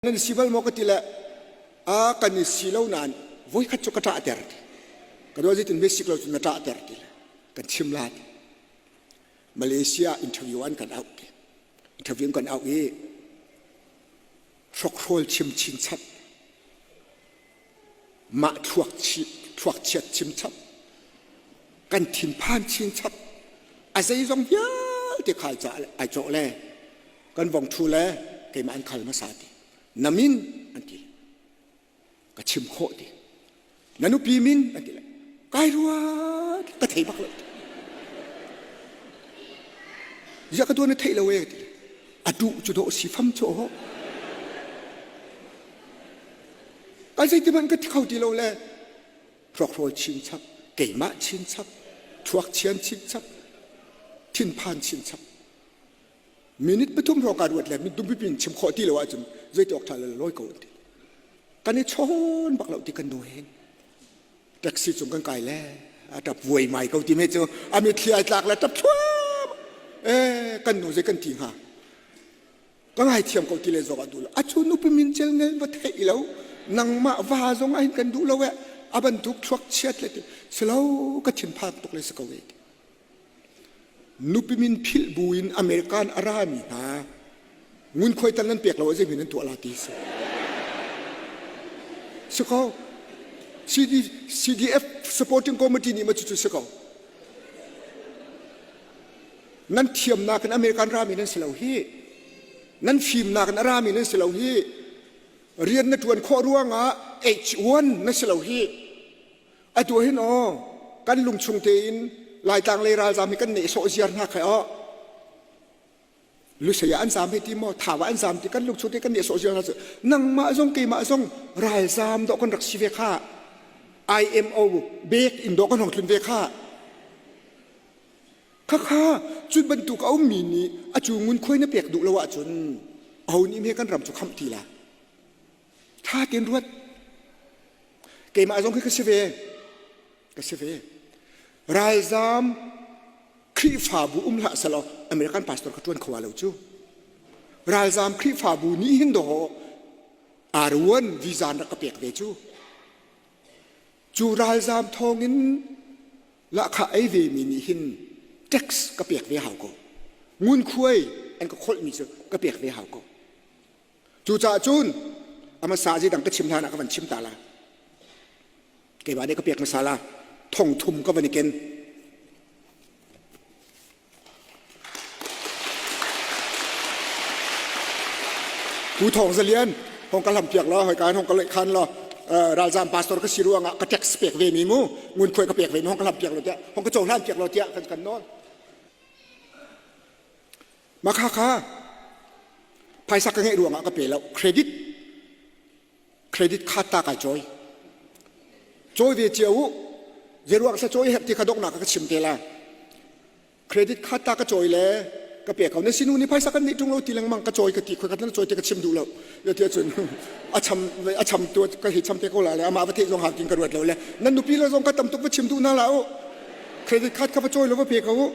Nan si bal maw ka ti le a kan i si lo nain voikhat cu ka ṭahter ti. Ka dua zeitin ve sik lo cu na ṭahter ti le kan chim la ti. Malaysia interview an kan auh ti. Interview an kan auh i hrokhrawl chim chinchap mah thluak thluak chiat chimchap kan thinphan chinchap a zeizong vialte khal ca ai cawh le kan vong thu le keimah an khal hmasa ti na min an ti ka chim khawh ti na nupi min an ti le kai ruat ka thei bak lo ziah ka tuan na theih lo e ti a duh cu dawh si fam cu ho Kai zeiti hmanh ka thi kho ti lo le hrokhrawl chinchap, keimah chinchap, thuak chian chinchap, thinphan chinchap. Minute pathum hrawng ka ruat le dumpi pin chim khawh ti lo ahcun zeiti awk ṭha le lawi ko an ti. Kan i chawn bak lo ti kan nu hin. Taxi cung kan kai le a ṭap vuai mai ko ti me cu a mitthli ai tlak le ṭap thluam. Eh kan nu zei kan ti hnga. Ka ngaithiam ko ti le zong ah duh lo. A cu nupi min cel ngel va theih lo. Nangmah va zong ah hin kan duh lo eh. A bantuk thluak chiat le ti. Silo ka thinphang tuk le si ko e. Nupi min philh bu in American a rami hna ngunkhuai tal nan pek lo ah zeimin nan tuah la ti si. Si ko. CD, CDF supporting committee nih ma cucu si ko. Nan thiamnak in American rami nan si lo hi. Nan fimnak in a rami nan si lo hi. Rian na ṭuan khawh ruangah H1 na si lo hi. Atu hin aw kan lungchung tein Laitlang lei ralzam hi kan nehsawh ziar hna khai aw. Lusei ah an zaam hei ti maw thau ah an zaam ti kan lungchung te kan nehsawh ziar hna cu nangmah zong keimah zong ralzam dawh kan rak si ve kha. IMO bek in dawh kan hong tlun ve kha. Khakha cu bantuk a ummi nih a cu ngunkhuai na pek duh lo ahcun aho nih hme kan ram cu khamh ti la. Tha tein ruat. Keimah zong khi ka si ve. Ka si ve. Ralzam Khrihfabu um hlah selaw American pastor ka ṭuan kho lo cu. Ralzam Khrihfabu nih hin dawh R1 visa an rak ka pek ve cu. Cu ralzam thawngin Lahkhah ei ve mi nih hin tax ka pek ve hau ko. Ngunkhuai an ka kholhmi cu ka pek ve hau ko. Cucaah cun a hmasa zeidang ka chim hlan ah ka van chim ta la. Keimah nih ka pek hmasa la. Thong thum ka van i ken. Pu Thawng Za Lian, hong ka hlam piak law, hoi ka hong ka leih khan law, ralzam pastor ka si ruangah ka tax pek ve mi mu, ngunkhuai ka pek ve mi hong ka hlam piak lo tiah, hong ka cohlan piak lo tiah kan kan nawl. Makha kha phaisa ka ngeih ruangah ka pe lo, credit credit card ta kai cawi. Cawi ve cio u, zeiruang sa cawi herh ti kha donghnak ka chim te la. Credit card ta ka cawi le ka pe ko na sinu nih phaisa kan nih ṭung lo ti lengmang ka cawi ka ti khoi ka cawi ti ka chim duh lo ya ti ahcun a cham a cham tu ka hi cham te ko la le amah va theih zong hau tin ka ruat lo le nan nupi le zong ka tam tuk va chim duh na la u credit card kha va cawi lo va pe ko u.